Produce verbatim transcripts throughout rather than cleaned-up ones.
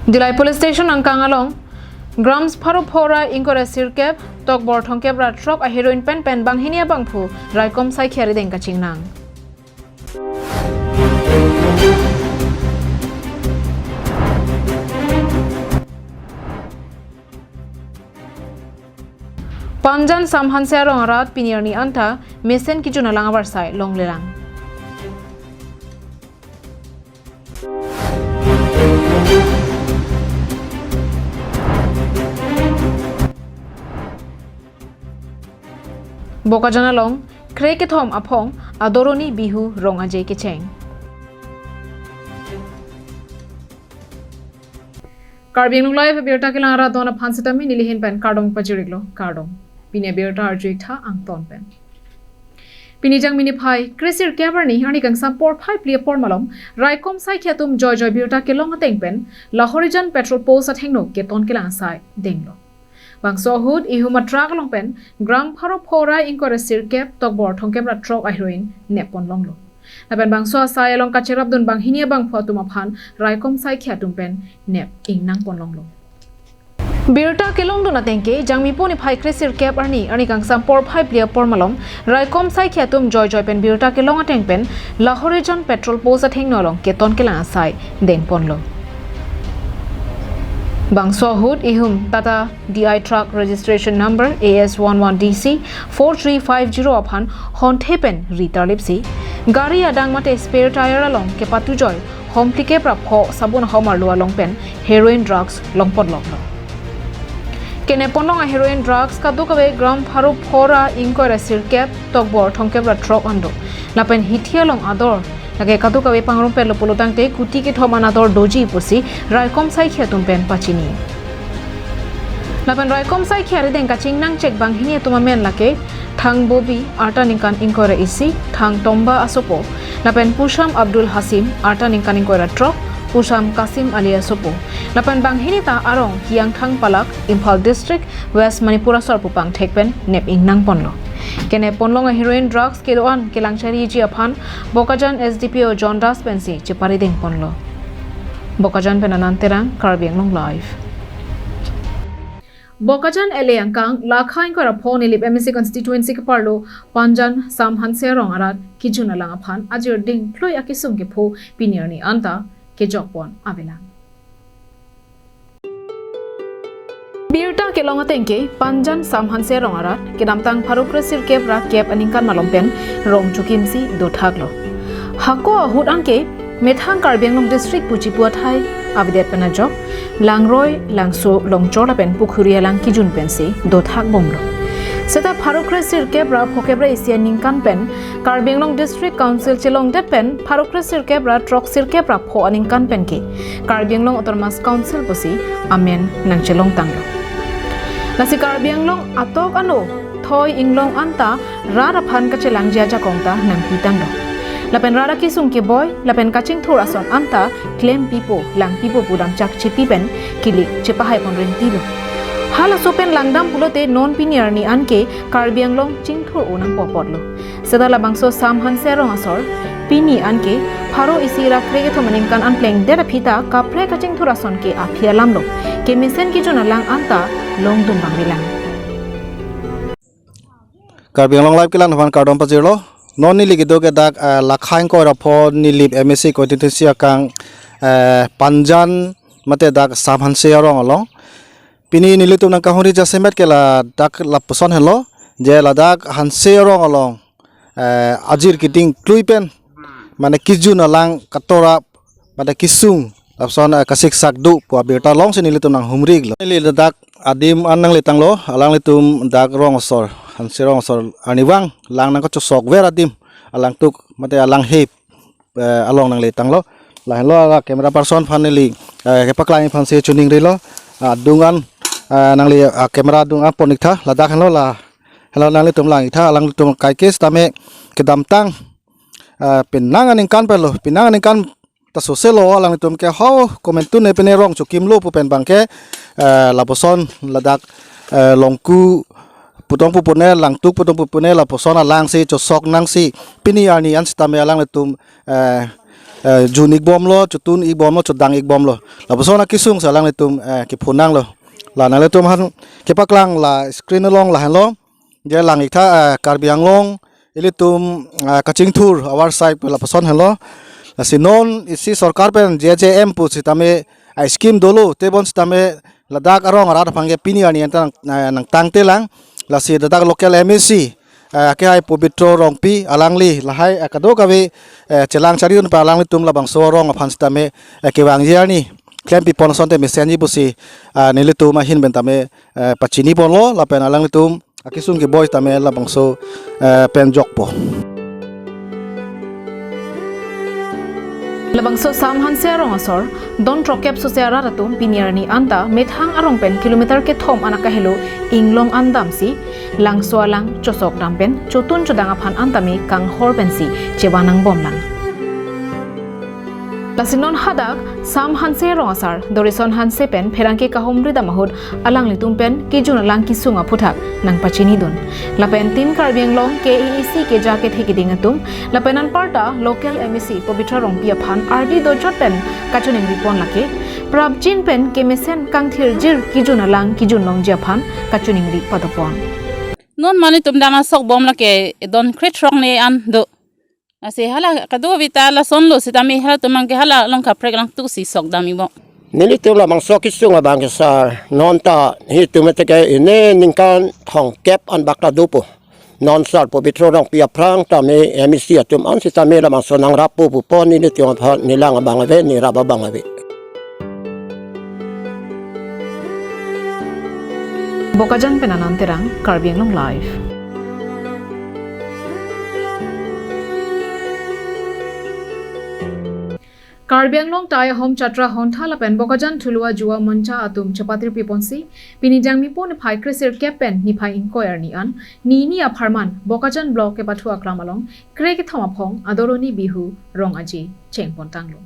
Dillai Police Station angkang along grams pharo phora ingkoi ra sirkep, tokbor thomkep ra throk a heroin pen pen banghini abangphu raikom saikhi arideng kachingnang. Panjan Sam Hanse arong arat pini arni anta mesen kejun alang avarsai longlelang. Bokajan along kre kethom aphong Adoroni Bihu rong aje kecheng. Karbi Anglong Live abirta kelang arat don aphan sitame nelihin pen kardom pajirlo, kardom. Pini abirta arju-ik tha angton pen. Pini Jangmi niphai kre sirkep arni arni kangsam porphai phli apor malom raikom saikhi atum joi joi birta kelong ateng pen Lahorijan petrol post athengno keton kelang asai denglo. Bangso ahut ihum a truck along pen gram pharo phora ingkoi ra sirkep, tokbor thomkep ra throk a heroin nep ponlonglo. Lapen bangso asai along kacherapdun banghini abangphu atum aphan raikom saikhi atum pen nep ingnang ponlonglo. Birta kelongdun ateng ke Jangmi po niphai kre sirkep arni arni kangsam porphai phli apor malom raikom saikhi atum joi joi pen birta kelong ateng pen Lahorijan petrol post athengno along keton kelang asai deng ponlo. Bangso ahut ihum Tata D I truck registration number A S one one D C four three five zero aphan honthe pen ri tarlipsi gari adang mate spare tire along kepatu joi hom phlikep ra pho sabun hom arlo along pen heroin drugs long ponlonglo. Kenep ponlong a heroin drugs kadokave gram pharo phora ingkoi ra sirkep, tokbor thomkep ra throk an do. Lapen hithi along ador lake kadokave pangrum petlo pulo tangte kuti kethom an ador doji pusi raikom saikhi atum pen pachini. Lapen raikom saikhi arideng kachingnang chek banghini atum amen lake Thang Bobi, arta ningkan ingkoi ra isi, Thang Tomba asopo, lapen Pusham Abdul Hasim, arta ningkan ingkoi ra throk, Pusham Kasim Ali asopo. Lapen banghini ta arong Hiangthang Palak, Imphal District, West Manipur asor pu pangthek pen nep ingnang ponlo. Kenep ponlong a heroin drugs kedo-an kelang chariji aphan Bokajan S D P O John Das pensi chepari deng ponlo. Bokajan pen Anand Terang, Karbi Anglong Live. Bokajan L A angkang lakha ingkoi ra pho Nilip M A C constituency keparlo Panjan Sam Hanse arong arat kejun alang aphan ajir ding thlui akesung kepho pini arni anta kejok pon avelang. Birta kelong ateng ke Panjan Sam Hanse arong arat kedamtang pharo kre sirkep ra kep aningkan malom pen rong chokimsi dothaklo. Hako ahut anke methang Karbi Anglong District pu chipu athai avedet pen ajok Langroi, Langso, Longchor lapen Pukhuri alang kejun pensi dothak bomlo. Seta pharo kre sirkep ra phokep ra isi aningkan pen Karbi Anglong District Council chelongdet pen pharo kre sirkep ra throk sirkep ra pho aningkan pen ke Karbi Anglong Autonomous Council pusi amen nangchelongtanglo. Lasi Karbi Anglong atok ano thoi inglong anta rat aphan kachelangji ajakong ta nangpitanglo. Lapen rat akesung keboi lapen kachingthur ason anta klempipo, langpipo pu damchak chipi pen kilik chepahai pon ringtilo. Halaso pen langdam pulote non pini arni anke Karbi Anglong chingthur-o nangpo apotlo. Seta labangso Sam Hanse arong asor pini anke pharo isi ra kre kethom aningkan an plengdet aphi ta kaprek kachingthur ason ke aphi alamlo. Kemesen kejun alang anta longdun bang avelang. Karbi Anglong Live kelang aphan kardom pajirlo. Non neli kedo ke dak, eh, lakha ingkoi ra pho Nilip M A C constituency akang, eh, Panjan mate dak Sam Hanse arong along. Pini nelitum nangkahumri jasemet ke ladak lapuson henlo, je ladak Hanse arong along, eh, ajir keding thlui pen mane kejun alang katora mane kesung lapuson, eh, kasiksak do pu abirta alongsi nelitum nanghumri-iklo. Neli ladak adim an nangletanglo, alanglitum dak rong asor, Hanse rong asor arnivang lang nangkachosokver adim alangtuk mate alanghep, eh, along nangletanglo. Lahenlo la camera person aphan neli, eh, kepaklang aphansi choningrilo. Ah, adung an, eh, nangli, ah, camera adung an pon-iktha. Ladak henlo la, henlo nanglitum lang-iktha, alanglitum kaikes tame kedamtang, eh, penang aningkan penlo, penang aningkan ta soselo alanglitum ke ho komentu ne pene rong chokimlo pu pen bangke, eh, lapuson ladak, eh, Longku putong pupune, Langtuk putong pupune, lapuson alangsi chosok nangsi pini arni an sitame alanglitum, eh, eh, jun-ik bomlo, chotun-ik bomlo, chodang-ik bomlo. Lapuson akesung si alanglitum, eh, kephonanglo. La nanglitum aphan kepaklang la screen along lahenlo. Je lang-ik tha, eh, Karbi Anglong ilitum, eh, kachingthur ahavar asai pu lapuson henlo. Lasi non isi sorkar pen J J M pu sitame, eh, scheme dolo, tebon sitame ladak arong arat aphan ke pini arni anta nang, eh, nangtangtelang. Lasi ladak local M A C, eh, akehai Pobitro Rongpi alangli lahai, eh, kadokave, eh, chelang charidun pa alanglitum labangso arong aphan sitame, eh, kevangji arni klempipon asonte mesenji pusi, ah, nelitum ahin pen tame, eh, pachiniponlo lapen alanglitum akesung keboi tame labangso, eh, pen jokpo. Labangso Sam Hanse arong asor, don throkkep sose arat atum pini arni anta methang arong pen kilometer kethom an akahelo inglong an damsi, langso alang chosok dam pen chotun chodang aphan an tame kanghor pensi chevanang bomlang. Lasi non hadak Sam Hanse arong asar, Dorison Hanse pen pherangke kahumri dam ahut alanglitum pen kejun alang kesung aphuthak nangpachinidun. Lapen Team Karbi Anglong K A A C keja kethe keding atum, lapen anparta local M A C Pobitro Rongpi aphan ardi dojot pen kachoningripon lake, prapjin pen kemesen kangthirjir kejun alang kejun longji aphan kachoningri padopon. Non mane tum dang asok bom lake don krethrok ne an do. Lasi hala kadokave ta lasonlo sitame halatum abang ke hala long kaprek lang tusi sok dam-ik bom. Nelitum labangso kesung abang ke sar, non ta hitum eteke ini ningkan thomkep an bak ta dopo. Non sar Pobitro Rongpi aphrang tame M A C atum an sitame labangso nangrappo pupon nelitum aphan nelang abang ave, nerap abang ave. Bokajan pen Anand Terang, Karbi Anglong Live. Karbi Anglong Tai Ahom Chatra Hontha lapen Bokajan Thulua Juwa Mancha atum chepatiri piponsi, pini Jangmipo niphai kresirkep pen niphai ingkoi arni an, nini apharman Bokajan Block kepathu aklam along kre kethom aphong Adoroni Bihu Rong Aje chengpontanglo.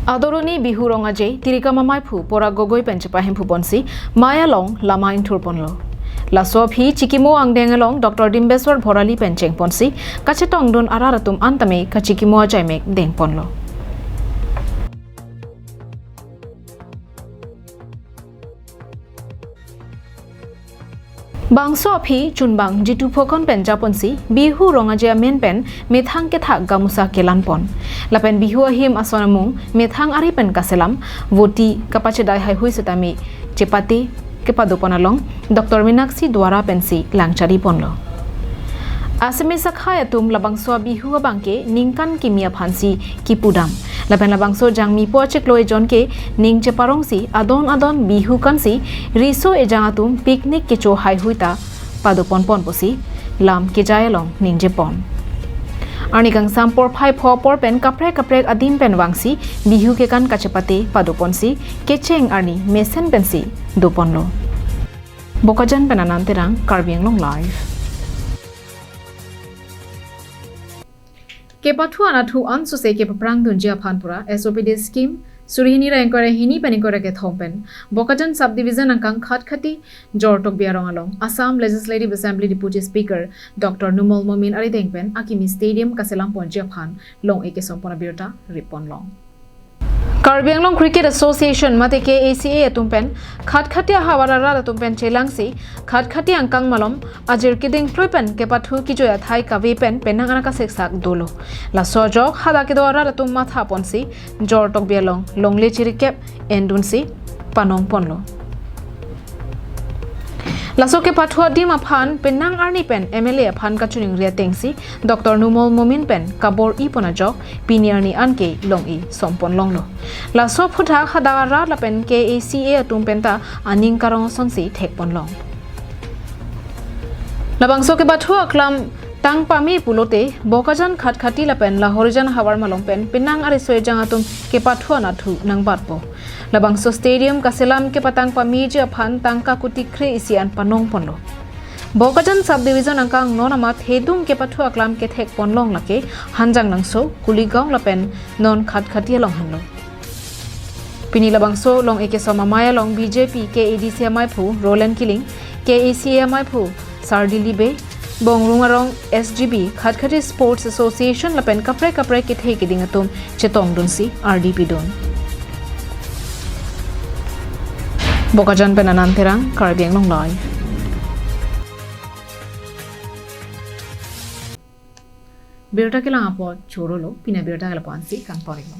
Adoroni Bihu Rong Aje, Tirikam amaiphu Pora Gogoi pen chepahemphuponsi, mai along lama ingthurponlo. Laso aphi chikimo angdeng along Doctor Dimbeswar Bhorali pen chengponsi, kachetongdun arat atum an tame kachikimo achaimek dengponlo. Bangso aphi chunbang Jitu Phukan pen japonsi, Bihu Rong Aje amen pen methang kethak gamusa kelanpon. Lapen Bihu ahim ason amung methang ari pen kaselam, voti kapachedai haihui sitame chepate kepadopon along Doctor Minakshi Duara pensi langchariponlo. Assamese akhai atum labangso Bihu abang ke ningkan kimi aphansi kipudam. Lapen labangso Jangmipo achiklo ejon ke ning cheparongsi adon adon Bihu kansi riso ejang atum picnic kecho haihui ta padoponpon pusi lam kejai along ningjepon. Arni kangsam porphai pho apor pen kaprek kaprek adim pen vangsi Bihu kekan kachepate padoponsi kecheng arni mesen pensi doponlo. Bokajan pen Anand Terang, Karbi Anglong Live. Kepathu anathu ansose kepaprangdunji aphan pura S O P D scheme suri hini ra ingkoi ra hini pen ingkoi ra kethom pen Bokajan Subdivision angkang Khatkhati Jortokbi arong along Assam Legislative Assembly Deputy Speaker Doctor Numal Momin arideng pen akimi stadium kaselamponji aphan long-e kesompon abirta riponlong. Karbi Anglong Cricket Association mate K A C A atum pen Khatkhati ahavar arat atum pen chelangsi Khatkhati angkang malom ajir keding plui pen kepathu kejoi athai kave pen penang anaka seksak dolo. Laso ajok hadak kedo arat atum mathaponsi Jortokbi along longle chirikep endunsi panongponlo. Laso kepathu adim aphan penang arni pen M L A aphan kachiningri atengsi Doctor Numal Momin pen kabor-ipon ajok pini arni anke long-e somponlonglo. Laso aphuthak hadak arat lapen K A C A atum penta aning karong asonsi thekponlong. Labangso kepathu aklam tangpame pulote Bokajan Khatkhati lapen Lahorijan havar malom pen penang ariso ejang atum kepathu anathu nangbatpo. Labangso stadium kaselam kepatangpameji aphan tangka kuti kre-isi an panongponlo. Bokajan Subdivision angkang non amat hedung kepathu aklam kethekponlong lake Hanjanglangso, Kuligaon lapen non Khatkhati along henlo. Pini labangso long-e kesom amei along B J P K A D C amaiphu Roland Killing, K A C A amaiphu Sardili Bey, Bongrung arong S G B, Khatkhati Sports Association lapen kaprek kaprek kethe keding atum chetongdunsi R D pidun. Bokajan pen Anand Terang, Karbi Anglong Live. Birta kelang apot chorolo, pini abirta ke lapu-ansi kangtonlo.